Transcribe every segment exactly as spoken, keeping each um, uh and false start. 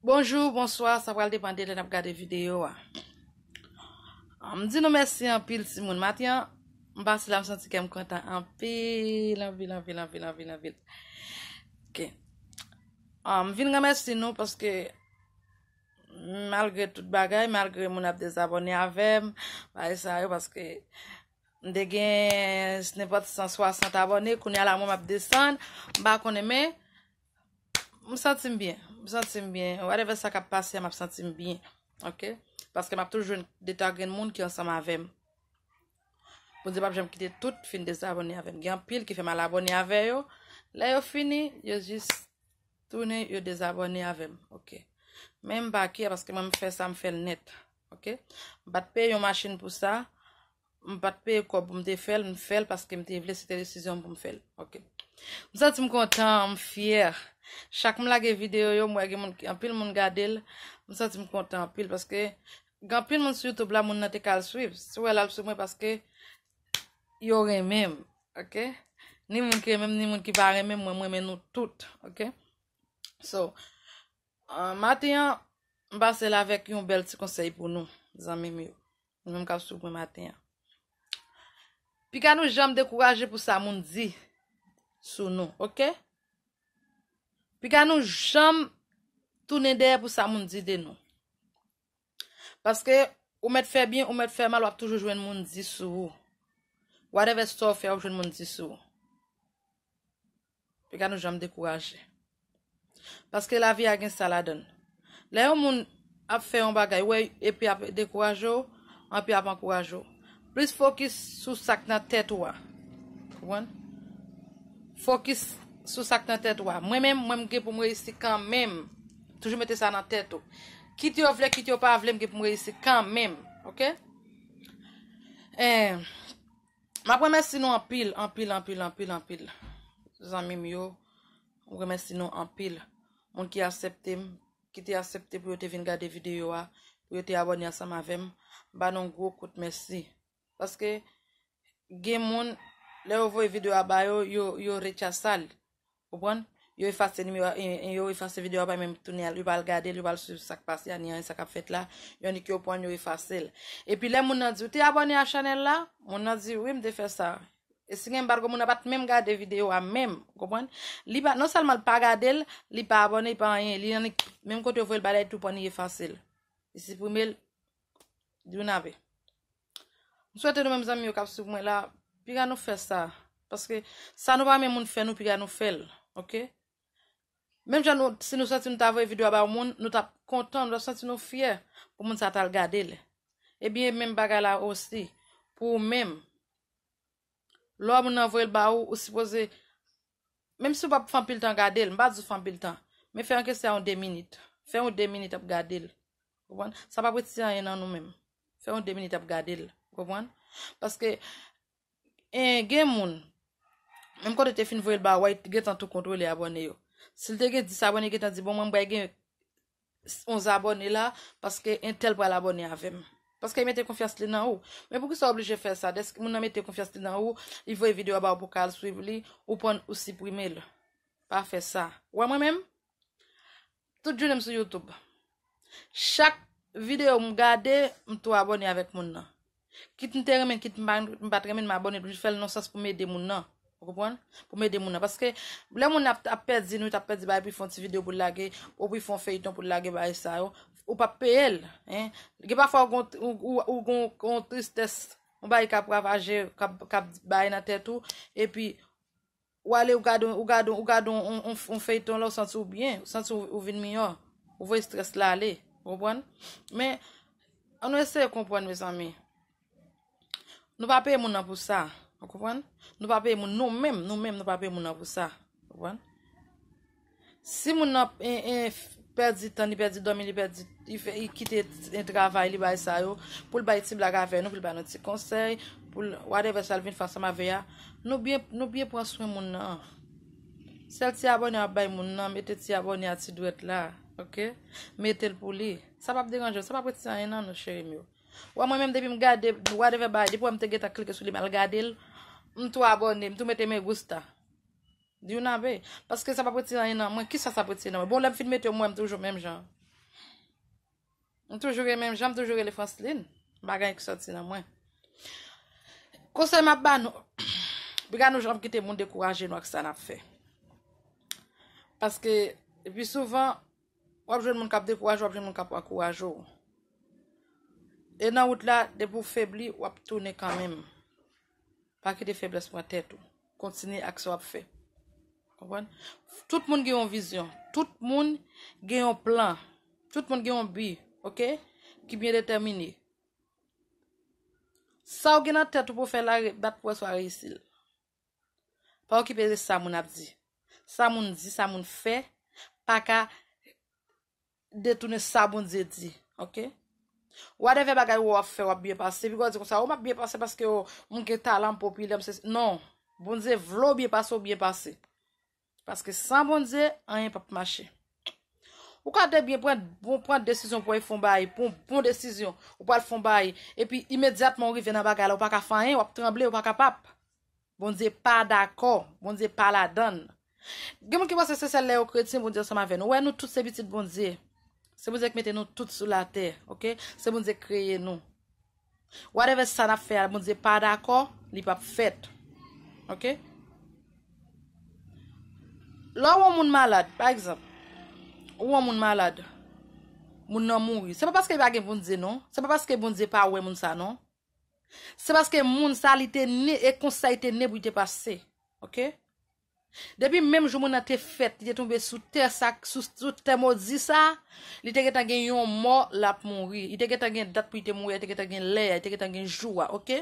Bonjou, bonswa, sa pral depann de lè n ap gade videyo a. Ah, m di nou mèsi anpil, timoun. Maten an, m pase la, m santi kè m kontan anpil, anpil, anpil, anpil, anpil, anpil. Ok. Ah, m vin remèsye nou paske malgre tout bagay, malgre moun ap dezabòne avè m, bagay sa yo, paske m te gen nenpòt san swasant abòne, kounye a la mwen m ap desann, m pa konnen, men m santi m byen, m santi m byen, whatever sa k ap pase a, m ap santi m byen, ok? Paske m ap toujou jwenn de ta grenn moun ki ansanm avè m. Bondye p ap janm kite tout fin dezabòne avè m. Gen anpil ki fè m al abòne avè yo, lè yo fini, yo jis tounen, yo dezabòne avè m, ok? Men m pa kè, paske mwen m fè sa, m fè l nèt, ok? M pa t peye yon machin pou sa, m pa t peye kòb pou m te fè l, m fè l paske m te vle, se te desizyon m pou m fè l, ok? M santi m kontan, m fyè. Chak m lage videyo yo, m wè gen moun, anpil moun gade l, m santi m kontan anpil, paske gen anpil moun sou YouTube la, moun nan te ka al swiv. Si w wè l al swiv mwen, paske yo renmen m, ok? Ni moun ki renmen m, ni moun ki pa renmen m, mwen, m renmen nou tout, ok? So, ah, maten an, m pase la avèk yon bèl ti konsèy pou nou, zanmi m yo. Nou menm k ap swiv mwen maten an. Piga nou janm dekouraje pou sa moun di sou nou, ok? Piga nou janm tounen dèyè pou sa moun di de nou. Paske ou mèt fè byen, ou mèt fè mal, w ap toujou jwenn moun di sou ou. Whatever sa w fè, w ap jwenn moun di sou ou. Piga nou janm dekouraje. Paske lavi a gen sa ladan l. Lè yon moun ap fè yon bagay, ou wè, epi ap dekouraje w, anpi ap ankouraje w. Plis fokis sou sa k nan tèt ou a. Konprann? Fokis sou sa k nan tèt ou a. Mwen menm, mwen m gen pou m reyisi kanmenm. Toujou mete sa nan tèt ou. Kit yo vle, kit yo pa vle, m gen pou m reyisi kanmenm. Ok? Eh, m ap remèsye nou anpil, anpil, anpil, anpil, anpil. Zanmi m yo, m remèsye nou anpil. Moun ki aksepte m, ki te aksepte pou yo te vin gade videyo a, pou yo te abòne ansanm avè m, m ba nou yon gwo kout mèsi. Paske gen moun, lè yo voye videyo a ba yo, yo, yo retyasa l. Konprann? Yo efase nimewo a, e, e, yo efase videyo a, pa menm tounen al, yo pa al gade l, yo pa al swiv sa k pase a, ni anyen sa k ap fèt la. Yon nik yo pran, yo efase l. Epi lè moun nan di, "Ou te abòne a chanèl la?" Moun nan di, "Wi, m te fè sa." E si gen bagay moun nan pa t menm gade videyo a menm, ou konprann? Li pa, non sèlman l pa gade l, li pa abòne, li pa anyen, li annik, menm kote yo voye l ba l, li tou pran, li efase l. Li siprime l, di w n ave. M swete nou menm zanmi yo k ap swiv mwen la, piga nou fè sa. Paske sa nou pa renmen moun fè nou, piga nou fè l, ok? Menm jan nou, si nou santi nou ta voye videyo a ba yon moun, nou t ap kontan, nou t ap santi nou fyè pou moun sa t al gade l. Ebyen, menm bagay la osi, pou ou menm. Lè moun nan voye l ba ou, ou sipoze, menm si w p ap fè anpil tan gade l, m pa di w fè anpil tan, men fè anke se yon de minit. Fè yon de minit ap gade l. Konprann? Sa p ap retire anyen nan nou menm. Fè yon de minit ap gade l. Konprann? Paske, eh, gen moun, menm kote te fin voye l ba ou, w gentan tou kontwole abòne yo. Si l te gen dis abòne, gentan di, "Bon, mwen, m pral gen onz abòne la, paske entèl pral abòne avè m." Paske li mete konfyans li nan ou. Men poukisa w oblije fè sa? Dèske moun nan mete konfyans li nan ou, li voye videyo a ba ou pou w ka al swiv li, ou pran, ou siprime l. Pa fè sa. Ou wè mwen menm? Tout jounen m sou YouTube. Chak videyo m gade, m tou abòne avèk moun nan. Kit m te renmen, kit m pa, m pa t renmen, m abòne, m fè l nan sans pou m ede moun nan. Ou konprann? Pou m ede moun nan. Paske lè moun ap, ap pèdi nwit, ap pèdi bagay, pou l fè yon ti videyo pou l lage, ou pou l fè yon feyton pou l lage bagay sa yo, ou p ap peye l, en. Gen pafwa ou gon, ou, ou, ou gon, gon tristès, yon bagay k ap ravaje, k ap, k ap bay nan tèt ou, epi w ale, ou gade, ou gade, ou gade yon, yon, yon, yon feyton la, ou santi w byen, ou santi w, ou vin miyò, ou voye estrès la ale, ou konprann? Men, ann nou eseye konprann, mezanmi. Nou pa peye moun nan pou sa, ou konprann? Nou pa peye moun, nou menm, nou menm, nou pa peye moun nan pou sa, ou konprann? Si moun nan, en, en, pèdi tan, li pèdi dòmi, li pèdi, li fè, li kite, en, travay li, bagay sa yo, pou l bay ti blag avè nou, pou l bay nou ti konsèy, pou l, whatever sa l vin fè ansanm avè a, nou byen, nou byen pran swen moun nan. Sèl ti abòne w ap bay moun nan, mete ti abòne a ti dwèt la, ok? Mete l pou li. Sa p ap deranje w, sa p ap retire anyen nan nou, cheri m yo. Wè mwen menm depi m gade, whatever bagay, depi wè m te gentan klike sou li, m al gade l, m tou abòne, m tou mete me gusta. Di w n ave. Paske sa p ap retire anyen nan mwen. Kisa sa ap retire nan mwen? Bon, lè m fin mete yo, m wè m toujou menm jan. M toujou rele menm jan, m toujou rele Franslin. M pa gen anyen ki sòti nan mwen. Konsèy m ap ba nou, piga nou janm kite moun dekouraje nou ak sa n ap fè. Paske, epi souvan, w ap jwenn moun k ap dekouraje w, w ap jwenn moun k ap ankouraje w. E nan wout la, depi w febli, w ap tounen kanmenm. Pa kite feblès pran tèt ou. Kontinye ak sa w ap fè. Konprann? Tout moun gen yon vizyon. Tout moun gen yon plan. Tout moun gen yon bi, oke? Ki byen detèmine. Sa w gen nan tèt ou pou w fè la, bat pou w wè si w a reyisi l. Pa okipe de sa moun ap di. Sa moun di, sa moun fè, pa ka detounen sa Bondye di, oke? Whatever bagay ou w ap fè, w ap byen pase. Epi w di konsa, o, m ap byen pase paske o, m gen talan, m popilè, m se, non. Bondye vle w byen pase, w byen pase. Paske san Bondye, anyen p ap mache. Ou ka te byen pran, bon, pran desizyon pou w fè yon bagay, pran bon desizyon, ou pral fè yon bagay, epi imedyatman ou rive nan bagay la, ou pa ka fè anyen, w ap tranble, ou pa kapab. Bondye pa dakò, Bondye pa ladann. Gen moun ki panse se sèl lè yo kretyen Bondye ansanm avè nou. Ou wè, nou tout se pitit Bondye. Se Bondye ki mete nou tout sou latè, oke? Se Bondye ki kreye nou. Whatever sa n ap fè a, Bondye pa dakò, li p ap fèt. Oke? Lè w wè yon moun malad, pa egzanp, ou wè yon moun malad, moun nan mouri. Se pa paske li pa gen Bondye, non. Se pa paske Bondye pa wè moun sa, non. Se paske moun sa, li te ne, e konsa li te ne pou li te pase. Oke? Depi menm jou moun nan te fèt, li te tonbe sou tè sa, sou, sou tè modi sa, li te gentan gen yon mò, l ap mouri. Li te gentan gen dat pou li te mouri, li te gentan gen lè, li te gentan gen jou a, oke?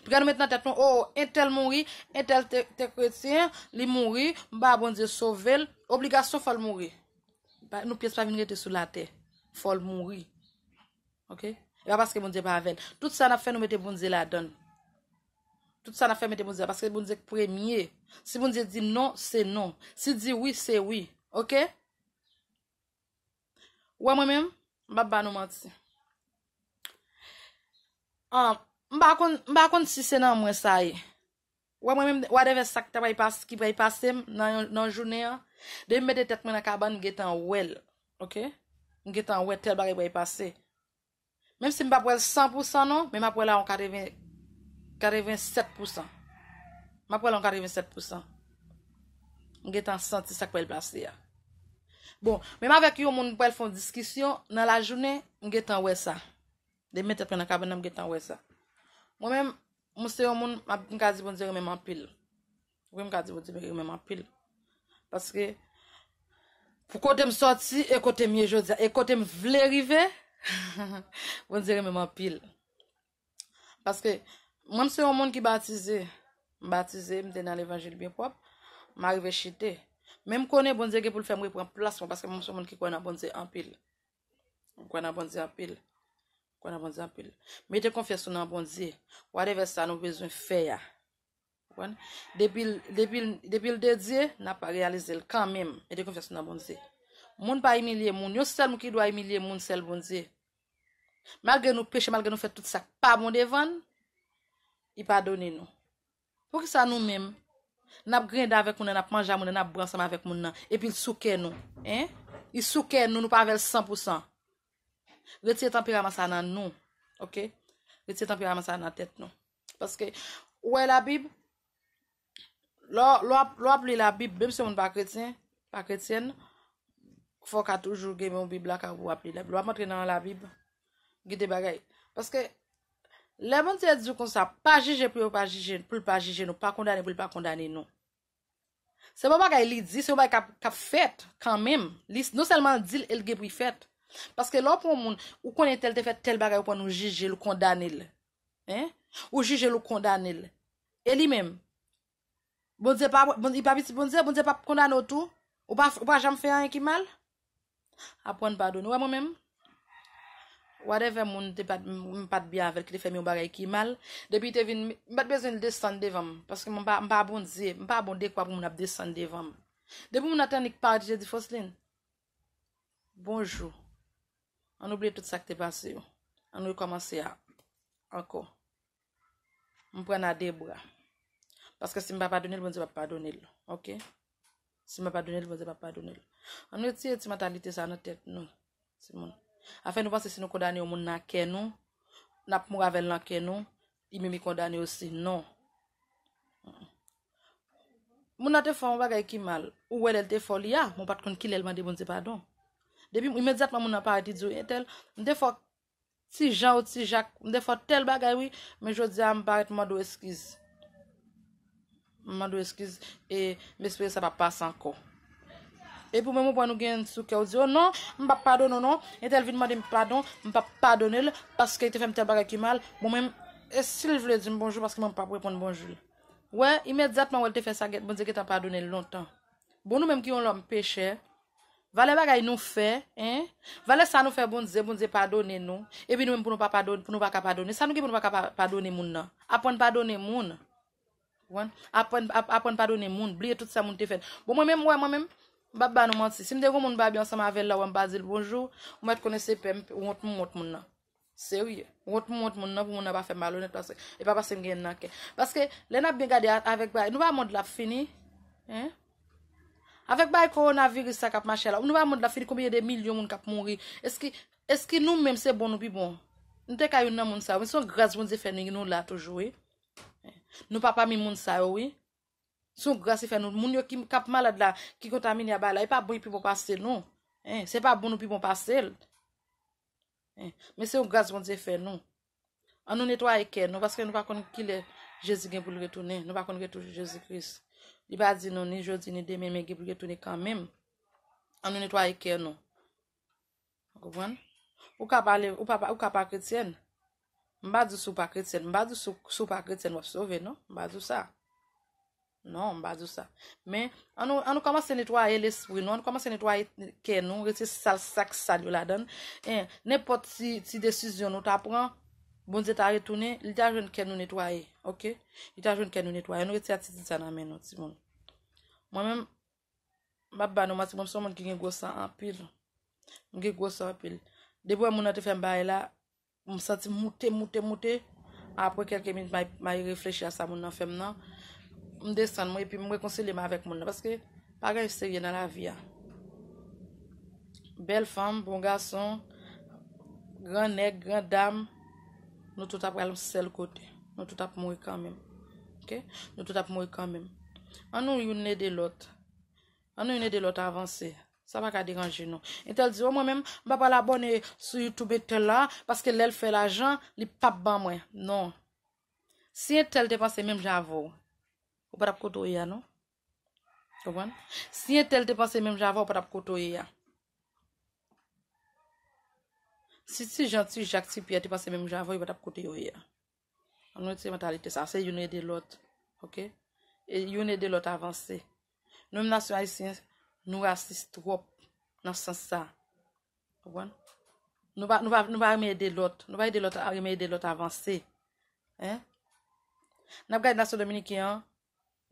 Piga nou met nan tèt nou, o, entèl mouri, entèl te, te kretyen, li mouri, m ba Bondye sove l, obligasyon fò l mouri. Pa, nou pyès pa vin rete sou latè, fò l mouri. Oke? E pa paske Bondye pa avè n. Tout sa n ap fè, nou mete Bondye ladan l. Tout sa n ap fè, mete Bondye la, paske Bondye k premye. Si Bondye di non, se non. Si di wi, se wi. Oke? Ou wè mwen menm, m p ap ba nou manti. Ah, m pa konn, m pa konn si se nan mwen sa ye. Ou wè mwen menm, whatever sa k ta pral pas-, ki pral pase m nan yon, nan jounen an, depi m mete tèt mwen nan kabann, m gentan wè l. Oke? M gentan wè tèl bagay pral pase. Menm si m p ap wè l san pou san non, men m ap wè l a yon katreven, katreven sèt pou san. M ap wè l a yon katreven sèt pou san. M gentan santi sa k pral pase a. Bon, menm avèk yon moun m pral fè yon diskisyon nan lajounen, m gentan wè sa. Depi m met tèt mwen nan kabann nan, m gentan wè sa. Mwen menm, mwen se yon moun, m ap, m ka di Bondye renmen m anpil. Wi, m ka di Bondye renmen m anpil. Paske, pou kote m sòti e kote m ye jodi a, e kote m vle rive, Bondye renmen m anpil. Paske, mwen, m se yon moun ki batize. M batize, m te nan levanjil byen pwòp. M arive chite. Men m konnen Bondye gen pou l fè m reprann plas mwen, paske mwen se yon moun ki kwè nan Bondye anpil. M kwè nan Bondye anpil. M kwè nan Bondye anpil. Mete konfyans nou nan Bondye. Whatever sa nou bezwen fè a. Konprann? Depi l, depi l, depi l dedye, n ap reyalize l kanmenm. Mete konfyans nou nan Bondye. Moun pa imilye moun. Yon sèl moun ki dwa imilye moun, sèl Bondye. Malgre nou peche, malgre nou fè tout sa k pa bon devan l, li padone nou. Poukisa nou menm, n ap grende avèk moun nan, n ap manje a moun nan, n ap bwè ansanm avèk moun nan, epi l sou kè nou? Hein? Li sou kè nou, nou pa avè l san pou san. Retire tanperaman sa nan nou. Oke? Retire tanperaman sa nan tèt nou. Paske, ou wè Labib, lè w, lè w ap, lè w ap li Labib, menm si yon moun pa kretyen, pa kretyèn, fò w ka toujou gen yon Bib lakay ou pou w ap li Labib. Lè w ap antre nan Labib, gen de bagay. Paske, lè Bondye di w konsa, pa jije pou yo pa jije, pou l pa jije nou, pa kondane pou l pa kondane nou. Se pa bagay li di, se yon bagay k ap, k ap fèt kanmenm. Li, non sèlman l di l, e l gen pou l fèt. Paske lè w pran yon moun, ou konnen tèl te fè tèl bagay, ou pran l, ou jije l, ou kondane l. Hein? Ou jije l, ou kondane l. E li menm? Bondye pa, Bondye, li pa pitit Bondye, Bondye p ap kondane w tou? Ou pa, ou pa janm fè anyen ki mal? Aprann padone. Ou wè mwen menm? Whatever moun te pa t, m pa t byen avè l, ki te fè m yon bagay ki mal, depi li te vin, m pa t bezwen l desann devan m, paske mwen pa, m pa Bondye, m pa bon dekwa pou moun ap desann devan m. Depi moun nan te annik parèt, je di, Foslin, bonjou. Ann oubliye tout sa k te pase yo. Ann rekòmanse a, ankò. M pran n a de bra. Paske si m pa padone l, Bondye p ap padone l. Oke? Si m pa padone l, Bondye p ap padone l. Ann retire ti mantalite sa nan tèt nou, timoun. Afè nou panse si nou kondane yon moun nan kè nou, n ap mouri avè l nan kè nou, li menm li kondane osi. Non. Moun nan te fè yon bagay ki mal. Ou wè lè l te fè w li a, men w pa t konn kilè l mande Bondye padon. Depi imedyatman moun nan parèt, li di w, entèl, m te fè w ti jan ou ti jak, m te fè w tèl bagay, wi, men jodi a m parèt mande w eskiz. M mande w eskiz e m espere sa p ap pase ankò. Epi w menm ou pran nou gen sou kè, w di, o non, m p ap padone w non. Entèl vin mande m padon, m p ap padone l paske li te fè m tèl bagay ki mal. Bon, men, e si l vle di m bonjou paske mwen m p ap reponn bonjou l. Wè, imedyatman wè l te fè sa, Bondye gentan padone l lontan. Bon, nou menm ki yon lòm pechè, valè bagay nou fè, en? Valè sa nou fè Bondye, Bondye padone nou. Epi nou menm pou nou pa padone, pou nou pa ka padone. Sa nou gen pou nou pa ka pa- padone moun nan? Aprann padone moun. Konprann? Aprann, ap- aprann padone moun. Bliye tout sa moun te fè n. Bon, mwen menm, wè, mwen menm, m p ap ba nou manti. Si m te gen yon moun m pa byen ansanm avè l la, wè m pa di l bonjou, ou mèt konnen se pè m, wont m wont moun nan. Serye. Wont m wont moun nan pou moun nan pa fè m malonèt paske e pa paske m gen nan kè. Paske lè n ap byen gade a- avèk bagay, nou pa wè mond la ap fini? Hein? Avèk bagay kowonaviris sa k ap mache la, nou pa wè mond la ap fini, konbyen de milyon moun k ap mouri? Èske, èske nou menm se bon nou pi bon? Nou te ka youn nan moun sa yo, men se yon gras Bondye fè nou, nou la toujou, wi. Nou pa pami moun sa yo, wi. Se yon gras li fè nou. Moun yo ki k ap malad la, ki kontamine a bagay la, e pa bon yo pi bon pase nou. Hein? Se pa bon nou pi bon pase l. Hein? Men se yon gras Bondye fè nou. An nou netwaye kè nou, paske nou pa konn kilè Jezi gen pou l retounen. Nou pa konn retou Jezi Kris. Li pa di nou ni jodi ni demen, men gen pou l retounen kanmenm. An nou netwaye kè nou. Ou konprann? Ou ka pale, ou pa, ou ka pa kretyèn. M pa di w si w pa kretyèn, m pa di w si w, si w pa kretyèn w ap sove, non. M pa di w sa. Non, m pa di w sa. Men, an nou, an nou kòmanse netwaye lespri nou, an nou kòmanse netwaye kè nou, retire sal, sa k sal yo ladan l. E, nenpòt ti, ti desizyon nou ta pran, Bondye ta retounen, li ta jwenn kè nou netwaye, oke? Li ta jwenn kè nou netwaye. An nou retire atitid sa nan men nou, timoun. Mwen menm, m ap ba nou manti, mwen m se yon moun ki gen gwo san anpil. M gen gwo san anpil. Depi w wè moun nan te fè m bagay la, m santi m moute, moute, moute. Apre kèlke minit, m ay, m ay reflechi a sa moun nan fè m nan. M desann mwen epi m rekonsilye m avèk moun nan. Paske pa gen serye nan lavi a. Bèl fanm, bon gason, gran nèg, gran dam, nou tout ap pral yon sèl kote. Nou tout ap mouri kanmenm. Oke? Nou tout ap mouri kanmenm. An nou youn ede lòt. An nou youn ede lòt avanse. Sa pa ka deranje nou. Entèl di, o mwen menm, m pa pral abòne sou YouTube entèl la, paske lè l fè lajan, li p ap ban mwen. Non. Si entèl te panse menm jan avè w, ou pa t ap kote w ye a, non. Konprann? Si entèl te panse menm jan avè w, ou pa t ap kote w ye a. Si ti Jan, ti Jak, ti Pyè te panse menm jan avè w, yo pa t ap kote yo ye a. Ann retire mantalite sa. Se youn ede lòt. Oke? E youn ede lòt avanse. Nou menm nasyon ayisyen, nou rasis twòp nan sans sa. Konprann? Nou pa, nou pa, nou pa renmen ede lòt. Nou pa ede lòt, renmen ede lòt avanse. Hein? N ap gade nasyon dominiken an,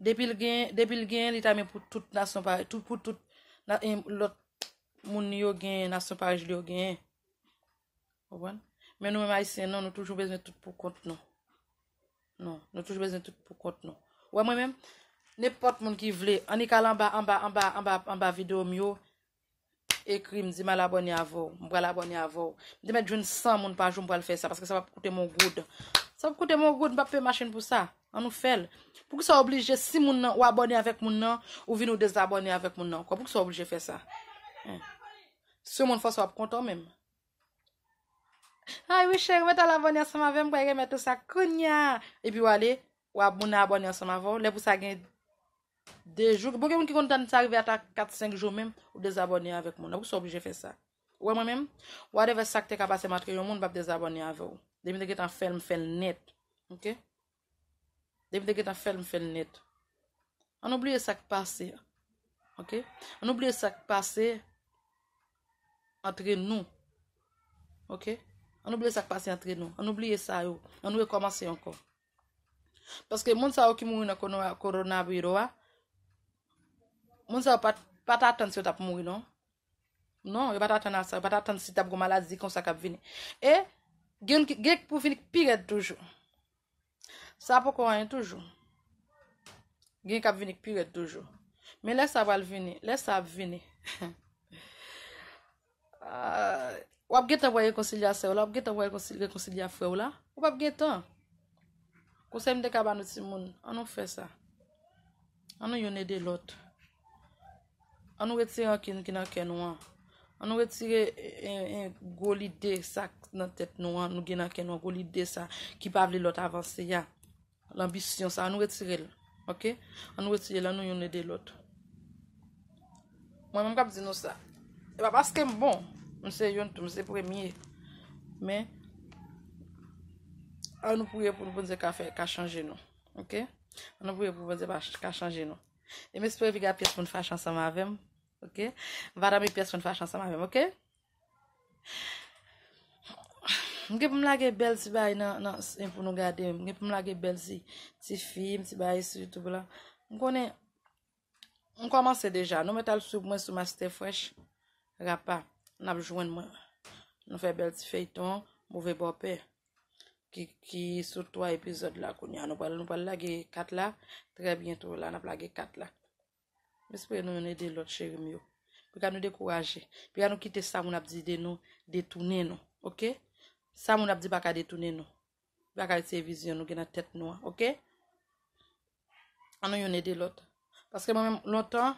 depi l gen, depi l gen, li ta renmen pou tout nasyon parèy, tout, pou tout na, em, lòt moun yo gen, nasyon parèy li yo genyen. Konprann? Men nou menm ayisyen, non, nou toujou bezwen tout pou kont nou. Non, nou toujou bezwen tout pou kont nou. Ou wè mwen menm, nenpòt moun ki vle, annik al anba, anba, anba, anba, anba videyo m yo, ekri m, di m al abòne avè w, m pral abòne avè w. M te mèt jwenn san moun pa jou, m pral fè sa, paske sa p ap koute m yon goud. Sa p ap koute m yon goud, m p ap peye machin pou sa. Ann nou fè l. Poukisa w oblije, si moun nan, ou abòne avèk moun nan, ou vin ou dezabòne avèk moun nan ankò? Poukisa w oblije fè sa? Hein. Si yon moun fòse w ap kontan menm. Ay wi cheri, mwen t al abòne ansanm avè m, mwen remèt ou sa kounya. Epi w ale, w ap moun nan abòne ansanm avè w. Lè pou sa gen de jou. Bon, gen moun ki konn tann sa rive ata kat, senk jou menm, ou dezabòne avèk moun nan. Poukisa w oblije fè sa? Ou wè mwen menm, whatever sa k te ka pase m antre yon moun, m p ap dezabòne avè w. Depi m te gentan fè l, m fè l nèt. Oke? Depi m te gentan fè l, m fè l nèt. Ann oubliye sa k pase. Oke? Ann oubliye sa k pase antre nou. Oke? Ann oubliye sa k pase antre nou. Ann oubliye sa yo. Ann rekòmanse ankò. Paske moun sa yo ki mouri nan kono-, kowonaviris a, moun sa yo pa t, pa t atann si yo t ap mouri, non. Non, yo pa t atann a sa. Yo pa t atann si t ap gon maladi konsa k ap vini. E gen, gen pou vini k pi rèd toujou. Sa poko anyen toujou. Gen k ap vini k pi rèd toujou. Men lè sa pral vini, lè sa ap vini. Ah, w W ap gentan pral rekonsilye a sè w la, w ap gentan pral rekonsil- rekonsilye a frè w la. Ou p ap gentan. Konsèy m te ka ba nou timoun, an nou fè sa. An nou youn ede lòt. An nou retire rankin ki nan kè nou an. An nou retire e, e, e, gwo lide sa k nan tèt nou an, nou gen nan kè nou an, gwo lide sa ki pa vle lòt avanse a. Lanbisyon sa, an nou retire l. Oke? An nou retire l, an nou youn ede lòt. Mwen menm k ap di nou sa. E pa paske m bon, m se youn tou, m se premye. Men, an nou priye pou nou Bondye ka fè, ka chanje nou. Oke? An nou priye pou Bondye pa ch- ka chanje nou. E m espere piga pyès moun fache ansanm avè m. Oke? M pa ta met pyès moun fache ansanm avè m, oke? M gen pou m lage bèl ti bagay nan, nan, pou nou gade. M gen pou m lage bèl ti, ti fim, ti bagay sou YouTube la. M konnen, m kòmanse deja. Nou mèt al swiv mwen sou Master Fresh Rapa. N ap jwenn mwen. Nou fè bèl ti feyton, Move Bòpè. Ki, ki sou twa epizòd la kounye a. Nou pral, nou pral lage kat la. Trè byento la, n ap lage kat la. M espere nou youn ede lòt, cheri m yo. Piga nou dekouraje. Piga nou kite sa moun ap di de nou detounen nou. Oke? Sa moun ap di pa ka detounen nou. Pa ka retire vizyon nou gen nan tèt nou an. Oke? An nou youn ede lòt. Paske mwen menm, lontan,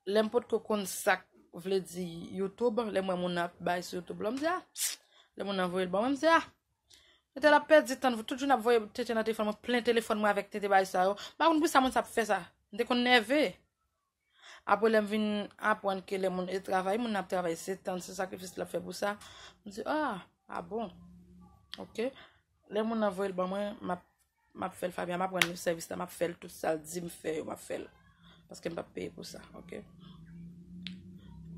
lè m potko konn sa k vle di YouTube, lè m wè moun ap bay sou YouTube la, m di, a, lè moun nan voye l ban mwen, m di, a, tete l ap pèdi tan, tout jounen ap voye tete nan telefòn mwen, plen telefòn mwen avèk tete bagay sa yo. M pa konn poukisa moun sa ap fè sa. M te konn nève. Apre lè m vin aprann ke lè moun e travay, moun nan ap travay, se tan, se sakrifis l ap fè pou sa. M di, a, a bon. Oke. Lè moun nan voye l ban mwen, m ap, m ap fè l, Fabien, m ap rann li sèvis la, m ap fè l tout sa l di m fè yo, m ap fè l. Paske m p ap peye pou sa, oke?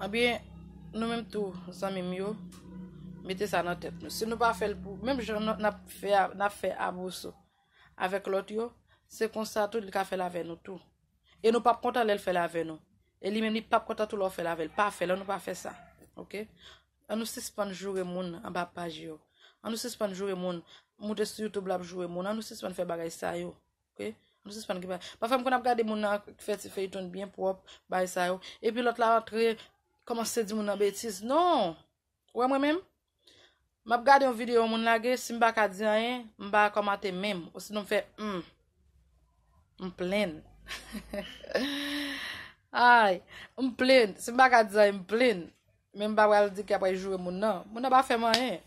Ebyen, nou menm tou, zanmi m yo, mete sa nan tèt nou. Si nou pa fè l pou, menm jan n ap fè, n ap fè Aboso avèk lòt yo, se konsa tou li ka fè l avè nou tou. E nou p ap kontan lè l fè l avè nou. E li menm li p ap kontan tou lè w fè l avè l. Pa fè l, an nou pa fè sa. Oke? An nou sispann joure moun anba paj yo. An nou sispann joure moun, moute sou YouTube la ap joure moun. An nou sispann fè bagay sa yo. Oke? An nou sispann gen bagay. Pafwa m konn ap gade moun nan fè ti feyton byen pwòp, bagay sa yo. Epi lòt la antre, kòmanse di moun nan betiz. Non! Ou wè mwen menm? M ap gade yon videyo moun lage, si m pa ka di anyen, m pa kòmante menm. Osinon m fè, hmm. M plenn. Ay, m plenn. Si m pa ka di anyen, m plenn. Men m pa pral di ke ap pral joure moun nan. Moun nan pa fè m anyen.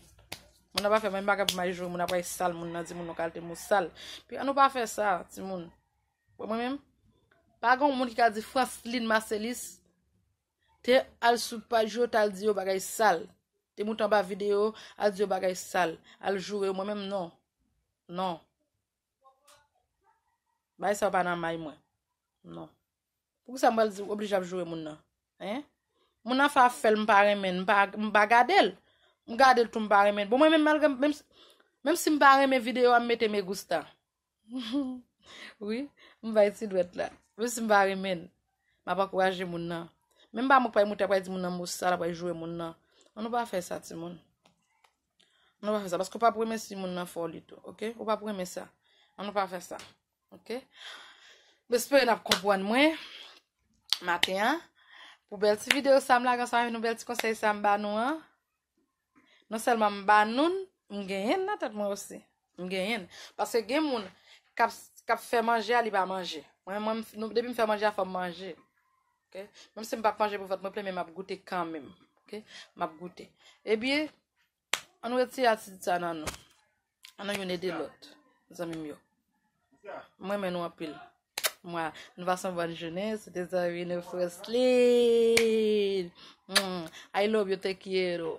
Moun nan pa fè m anyen, m pa ka pou m al joure moun, ap pral sal moun nan, di moun yon kalite mo sal. Pi an nou pa fè sa, timoun. Bon, mwen menm, pa gen yon moun ki ka di Franceline Marcelis te al sou paj yo, t al di yo bagay sal. Te moute anba videyo, al di yo bagay sal. Al joure yo, mwen menm, non. Non. Bagay sa yo pa nan may mwen. Non. Poukisa m pral di oblije ap joure moun nan? Hein? Moun nan fè ap fè l, m pa renmen l, m pa, m pa gade l. M gade l tou, m pa renmen l. Bon, mwen menm, malgre, menm, menm si m pa renmen videyo a, m mete me gusta. Wi, m bay ti dwèt la. Menm si m pa renmen l, m ap ankouraje moun nan. Menm pa mwen k pral moute, ap pral di moun nan mo sal, ap pral joure moun nan. An nou pa fè sa, timoun. An nou pa fè sa, paske w p ap renmen si moun nan fè w li tou, oke? Ou p ap renmen sa. An nou pa fè sa, oke? M espere n ap konprann mwen maten an. Pou bèl ti videyo sa m lage ansanm avèk nou, bèl ti konsèy sa m ba nou an. Non sèlman m ba nou l, m genyen l nan tèt mwen osi. M genyen l. Paske gen moun k ap, k ap fè manje a, li pa manje. Mwen, mwen, m- nou- depi m fè manje a, fò m manje. Oke? Menm si m p ap manje pou vant mwen plen, men m ap goute kanmenm. Oke? M ap goute. Ebyen, an nou retire atitid sa nan nou. An nou youn ede lòt, zanmi m yo. M renmen nou anpil. Mwa, nou pase yon bòn jounen, se te zanmi nou Franceline. Hmm, I love you, te quiero.